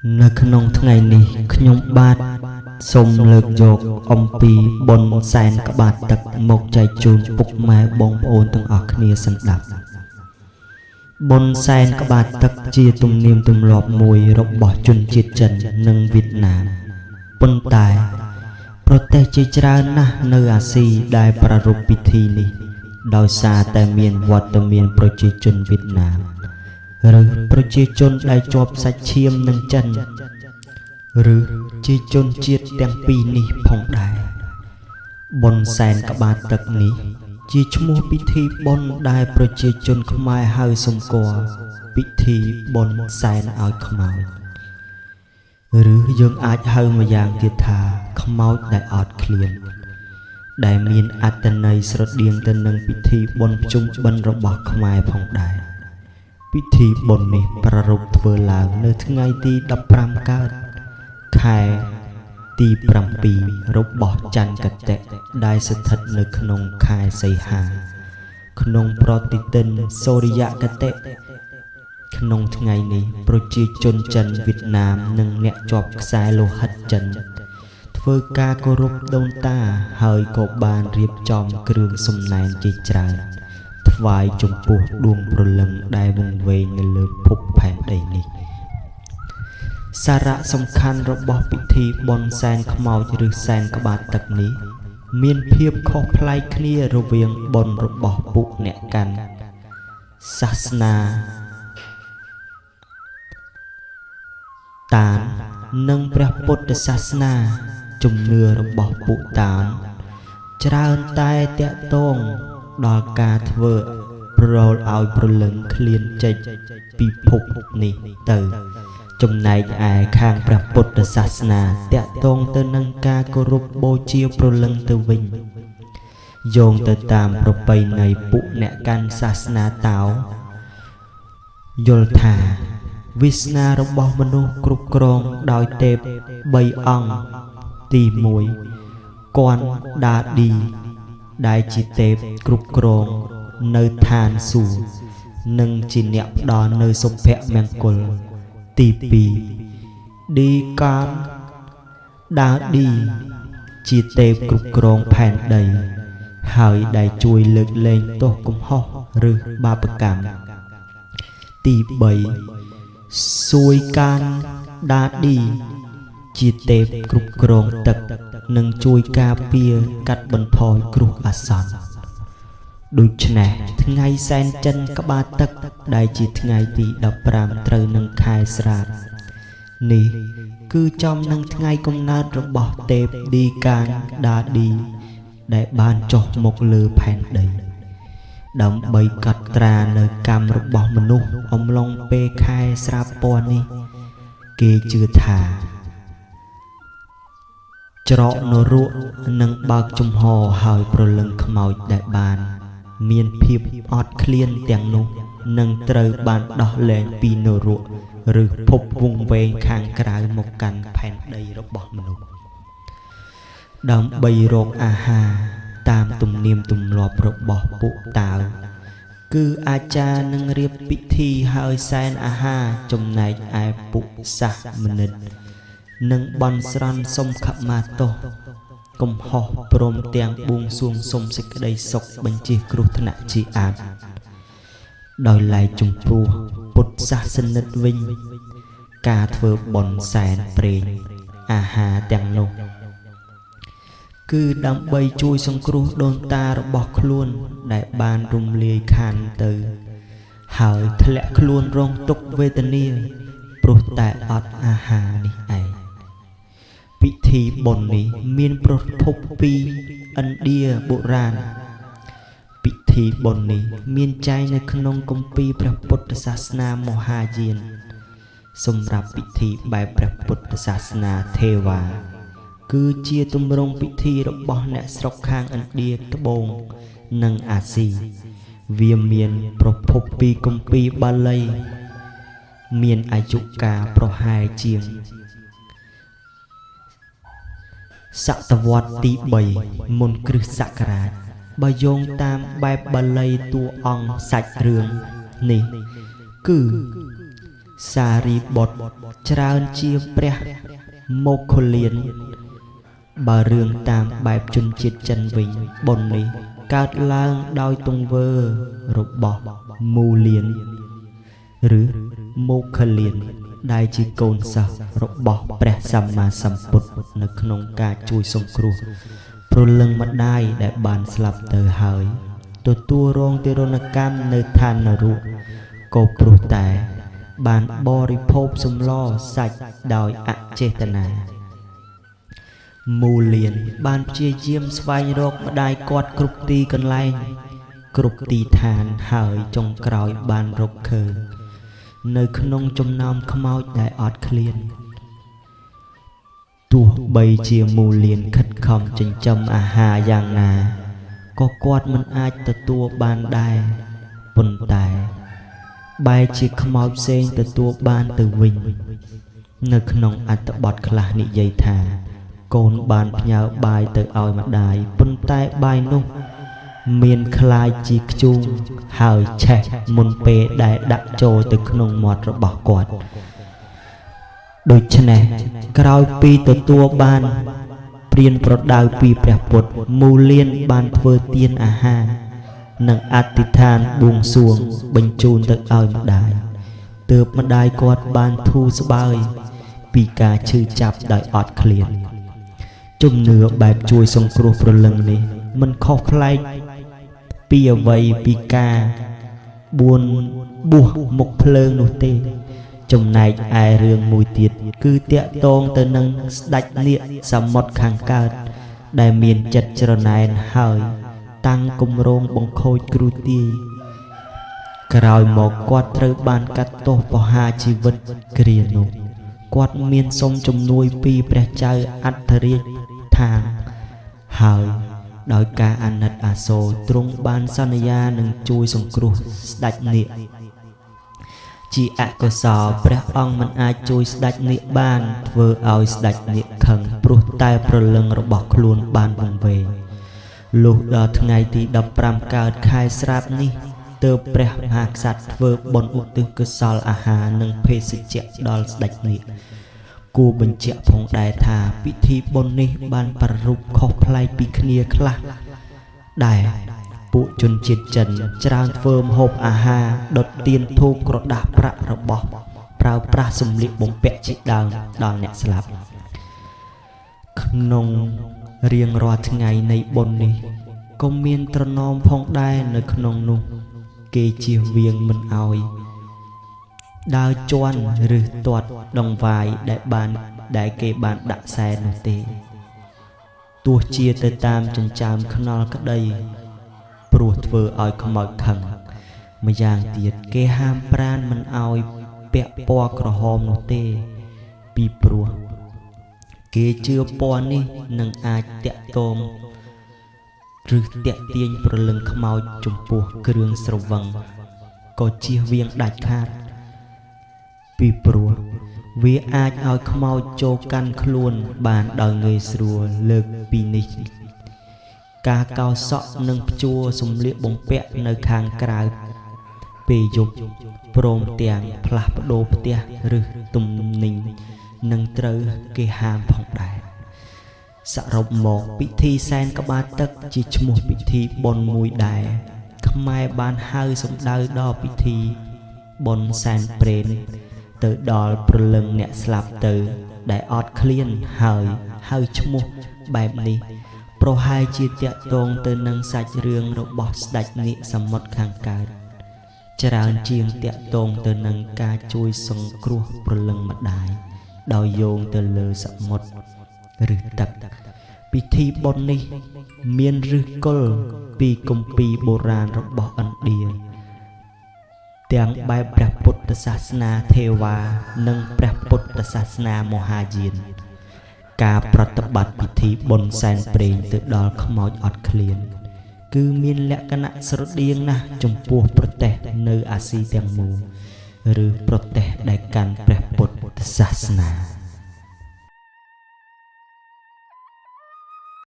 នៅក្នុងថ្ងៃនេះខ្ញុំបាទសូមលើកយកអំពីបុណ្យសែនក្បាលទឹកមកចែកជូនពុកម៉ែបងប្អូនទាំងអស់គ្នាសម្ដាប់បុណ្យសែនក្បាលទឹកជាទំនៀមទម្លាប់មួយរបស់ជនជាតិចិននិងវៀតណាមប៉ុន្តែប្រទេសជាច្រើនណាស់នៅអាស៊ីដែលប្រារព្ធពិធីនេះដោយសារតែមានវត្តមានប្រជាជនវៀតណាមឬប្រជាជនដែលជាប់សាច់ឈាមនឹងចិនឬជាជនជាតិទាំងពីរនេះផងដែរបុណ្យសែនក្បាលទឹកនេះជាឈ្មោះពិធីបុណ្យដែលប្រជាជនខ្មែរហៅសម្គាល់ពិធីបុណ្យសែនឲ្យខ្មោចឬយើងអាចហៅម្យ៉ាងទៀតថាខ្មោចដែលអត់ឃ្លានដែលមានអត្ថន័យស្រដៀងទៅនឹងពិធីបុណ្យភ្ជុំបិណ្ឌរបស់ខ្មែរផងដែរពិធីបុណ្យនេះប្រារព្ធធ្វើឡើងនៅថ្ងៃទី15កើតខែទី7របស់ចន្ទគតិដែលស្ថិតនៅក្នុងខែសីហាក្នុងប្រតិទិនសូរិយគតិក្នុងថ្ងៃនេះប្រជាជនចិនវៀតណាមនិងអ្នកជាប់ខ្សែលោហិតចិនធ្វើការគោរពដូនតាហើយក៏បានរៀបចំគ្រឿងសំណែនជាច្រើនថ្វាយចំពោះដួងព្រលឹងដែលវង្វេងនៅលើភពផែនដីនេះសារៈសំខាន់របស់ពិធីបុណ្យសែនខ្មោចឬសែនក្បាលទឹកនេះមានភាពខុសប្លែកគ្នារវាងបុណ្យរបស់ពួកអ្នកកាន់សាសនាតាននិងព្រះពុទ្ធសាសនាជំនឿរបស់ពួកតានច្រើនតែតាក់ទងដល់ការធ្វើប្រលឲ្យព្រលឹងឃ្លានចេញពីភពនេះទៅចំណែកឯខាងព្រះពុទ្ធសាសនាតាក់ទងទៅនឹងការគោរពបូជាព្រលឹងទៅវិញយោងទៅតាមប្រពៃណីពួកអ្នកកាន់សាសនាតាវយល់ថាវាសនារបស់មនុស្សគ្រប់គ្រងដោយទេព3អង្គទី1គន់ដាឌីដែលជាទេពគ្រប់គ្រងនៅឋានសួគ៌និងជាអ្នកផ្ដល់នៅសុភមង្គលទី2ឌីកានដាឌីជាទេពគ្រប់គ្រងផែនដីហើយដែលជួយលើកលែងទោសកំហុសឬបាបកម្មទី3សួយកានដាឌីជាទេពគ្រប់គ្រងទឹកនិងជួយការពារកាត់បន្ថយគ្រោះអាសន្នដូច្នេះថ្ងៃសែនចិនក្បាលទឹកដែលជាថ្ងៃទី15ត្រូវនឹងខែស្រាបនេះគឺចំនឹងថ្ងៃកំណើតរបស់ទេពឌីកានដាឌីដែលបានចុះមកលើផែនដីដើម្បីកត់ត្រានៅកម្មរបស់មនុស្សអំឡុងពេលខែស្រាបពណ៌នេះគេជឿថាច្រកនរកនឹងបើកចំហហើយព្រលឹងខ្មោចដែលបានមានភាពអត់ឃ្លានទាំងនោះនឹងត្រូវបានដោះលែងពីនរកឬភពវង្វេងខាងក្រៅមកកាន់ផែនដីរបស់មនុស្សដើម្បីរកអាហារតាមទំនៀមទម្លាប់របស់ពួកតាវគឺអាចារ្យនឹងរៀបពិធីហើយសែនអាហារចំណែកឯពួកសាសមនិតនិងបន់ស្រន់សុំខមាទោសកំហុសព្រមទាំងបួងសួងសុំសេចក្តីសុខបញ្ជៀសគ្រោះថ្នាក់ជាអាតដោយឡែកចំពោះពុទ្ធសាសនិកវិញការធ្វើបុណ្យសែនព្រេងអាហារទាំងនោះគឺដើម្បីជួយសង្គ្រោះដូនតារបស់ខ្លួនដែលបានរំលាយខានទៅហើយធ្លាក់ខ្លួនរងទុក្ខវេទនាព្រោះតែអត់អាហារនេះឯងពិធីបុណ្យនេះមានប្រភពពីឥណ្ឌាបុរាណពិធីបុណ្យនេះមានចែងនៅក្នុងគម្ពីរព្រះពុទ្ធសាសនាមហាយានសម្រាប់ពិធីបែបព្រះពុទ្ធសាសនាថេវាគឺជាទម្រង់ពិធីរបស់អ្នកស្រុកខាងឥណ្ឌាត្បូងនិងអាស៊ីវាមានប្រភពពីគម្ពីរបាលីមានអាយុកាលប្រហែលជាងសតវត្សទី3មុនគ្រិស្តសករាជបើយោងតាមបែបបាលីតួអង្គសាច់រឿងនេះគឺ សារីបុត្រច្រើនជាព្រះមោគ្គលានបើរឿងតាមបែបជនជាតិចិនវិញបុណ្យនេះកើតឡើងដោយទង្វើរបស់មូលៀនឬមោគ្គលានដែលជាកូនសិស្សរបស់ព្រះសម្មាសម្ពុទ្ធនៅក្នុងការជួយសង្គ្រោះព្រលឹងម្ដាយដែលបានស្លាប់ទៅហើយទទួលរងទារុណកម្មនៅឋាននរកក៏ព្រោះតែបានបរិភោគសម្លសាច់ដោយអចេតនាមូលៀនបានព្យាយាមស្វែងរកម្ដាយគាត់គ្រប់ទីកន្លែងគ្រប់ទីឋានហើយចុងក្រោយបានរកឃើញនៅក្នុងចំណោមខ្មោចដែលអត់ឃ្លានទោះបីជាមូលៀនខិតខំចិញ្ចឹមអាហារយ៉ាងណាក៏គាត់មិនអាចទទួលបានដែរប៉ុន្តែបែរជាខ្មោចផ្សេងទទួលបានទៅវិញនៅក្នុងអត្ថបទខ្លះនិយាយថាកូនបានផ្ញើបាយទៅឲ្យម្ដាយប៉ុន្តែបាយនោះមានคล้ายជាខ្ជូងហើយឆេះមុនពេលដែលដាក់ចូលទៅក្នុងមាត់របស់គាត់ដូច្នេះក្រោយពីទទួលបានព្រានប្រដៅពីព្រះពុទ្ធមូលៀនបានធ្វើទានអាហារនិងអធិដ្ឋានបួងសួងបញ្ជូនទៅឲ្យម្ដាយទើបម្ដាយគាត់បានធូរស្បើយពីការឈឺចាប់ដោយអត់ឃ្លានជំនឿបែបជួយសង្គ្រោះព្រលឹងនេះមិនខុសប្លែកពីអ្វីពីការបួសមុខភ្លើងនោះទេចំណែកឯរឿងមួយទៀតគឺតាក់ទងទៅនឹងស្ដេចនាគសមុទ្រខាងកើតដែលមានចិត្តច្រណែនហើយតាំងគម្រោងបង្ខូចគ្រូទាយក្រោយមកគាត់ត្រូវបានកាត់ទោសប្រហារជីវិតគ្រានោះគាត់មានសុំជំនួយពីព្រះចៅអធិរាជថាងហើយដោយការអាណិតអាសូរទ្រង់បានសន្យានឹងជួយសង្គ្រោះស្ដេចនាគជាអកុសលព្រះអង្គមិនអាចជួយស្ដេចនាគបានធ្វើឲ្យស្ដេចនាគខឹងព្រោះតែព្រលឹងរបស់ខ្លួនបានវង្វេងលុះដល់ថ្ងៃទី15កើតខែស្រាបនេះទើបព្រះមហាក្សត្រធ្វើបុណ្យឧទ្ទិសកុសលអាហារនិងភេសជ្ជៈដល់ស្ដេចនាគគួរបញ្ជាក់ផងដែរថាពិធីបុណ្យនេះបានប្រារព្ធខុសប្លែកពីគ្នាខ្លះដែរពួកជនជាតិចិនច្រើនធ្វើម្ហូបអាហារដុតទៀនធូបក្រដាសប្រាក់របស់ប្រើប្រាស់សម្លៀកបំពាក់ជាដើមដល់អ្នកស្លាប់ក្នុងរៀងរាល់ថ្ងៃនៃបុណ្យនេះក៏មានត្រណមផងដែរនៅក្នុងនោះគេជៀសវាងមិនឲ្យដើរជន់ឬទាត់ដង្វាយដែលគេបានដាក់សែននោះទេទោះជាទៅតាមចិញ្ចើមខ្នល់ក្តីព្រោះធ្វើឲ្យខ្មោចខឹងម្យ៉ាងទៀតគេហាមប្រានមិនឲ្យពាក់ពណ៌ក្រហមនោះទេពីព្រោះគេជឿពណ៌នេះនឹងអាចតាក់ទងឬតាក់ទាញព្រលឹងខ្មោចចំពោះគ្រឿងស្រវឹងក៏ជៀសវាងដាច់ខាតពីព្រោះវាអាចឲ្យខ្មោចចូលកាន់ខ្លួនបានដោយងាយស្រួលលើកពីនេះការកោរសក់និងព្យួរសម្លៀកបំពាក់នៅខាងក្រៅពេលយប់ព្រមទាំងផ្លាស់ប្ដូរផ្ទះឬទំនិញនឹងត្រូវគេហាមផងដែរសរុបមកពិធីសែនក្បាលទឹកជាឈ្មោះពិធីបុណ្យមួយដែរខ្មែរបានហៅសម្ដៅដល់ពិធីបុណ្យសែនព្រេនទៅដល់ព្រលឹងអ្នកស្លាប់ទៅដែលអត់ឃ្លានហើយហៅឈ្មោះបែបនេះប្រហែលជាតាក់ទងទៅនឹងសាច់រឿងរបស់ស្ដេចនាគសមុទ្រខាងកើតច្រើនជាងតាក់ទងទៅនឹងការជួយសង្គ្រោះព្រលឹងម្ដាយដោយយោងទៅលើសមុទ្រឬទឹកពិធីបុណ្យនេះមានឫសគល់ពីគម្ពីរបុរាណរបស់ឥណ្ឌាទាំងបែបព្រះពុទ្ធសាសនាថេវានិងព្រះពុទ្ធសាសនាមហាយានការប្រតិបត្តិពិធីបុណ្យសែនព្រេងទៅដល់ខ្មោចអត់ឃ្លានគឺមានលក្ខណៈស្រដៀងណាស់ចំពោះប្រទេសនៅអាស៊ីទាំងមូលឬប្រទេសដែលកាន់ព្រះពុទ្ធសាសនា